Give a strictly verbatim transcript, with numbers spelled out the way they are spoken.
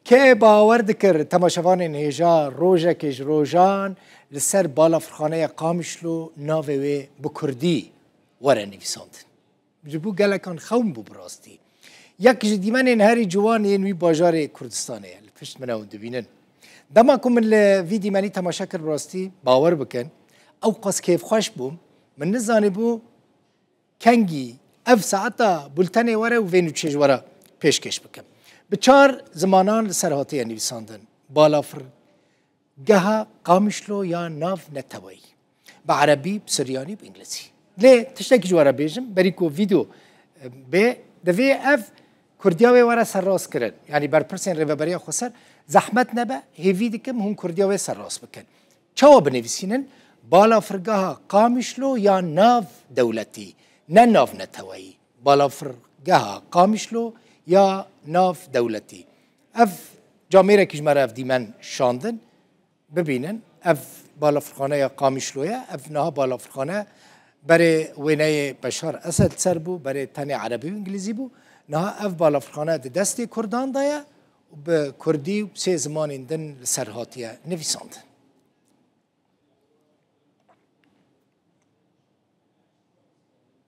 Kê bawer dikir temaşevanên hêja rojekê ji rojan li ser balafirxaneya Qamişlo navê wê bi kurdî were nivîsandin? Ji bo gelekan xewn bû bi rastî. Yek ji dîmenên herî ciwan yên wî bajarê Kurdistanê ye. Li pişt min ew dibînin. Dema ku min li vî dîmenî temaşe kir bi rastî, bawer bikin, ew qas kêfxweş bûm. Min nizanîbû kengî ev saeta bultenê were û vê nûçê ji we re pêşkêş bikim. Bi çar zimanan li ser hatiye nivîsandin. Balafirgeha Qamişlo ya nav neteweyî. Bi erebî, bi siryanî, bi îngilizî. Lê tiştekî ji we re bêjim, berî ku vîdeo, e, bê, divê ev kurdiya wê were serrast kirin. Yanî berpirsên Rêveberiya Xweser, zehmet nebe, hêvî dikim hûn kurdiya wê serrast bikin. Çawa binivîsînin? Balafirgeha Qamişlo ya nav dewletî, ne nav neteweyî. Balafirgeha Qamişlo ya nav dewletî. Ev camêrekî ji me re ev dîmen şandin. Bibînin, ev balafirxaneya Qamişlo ye. Ev niha balafirxane berê wêneyê Beşar Esed ser bû, berê tenê erebî û îngilîzî bû. Niha ev balafirxane di destê kurdan de ye û bi kurdî û sê zimanên din li ser hatiye nivîsandin.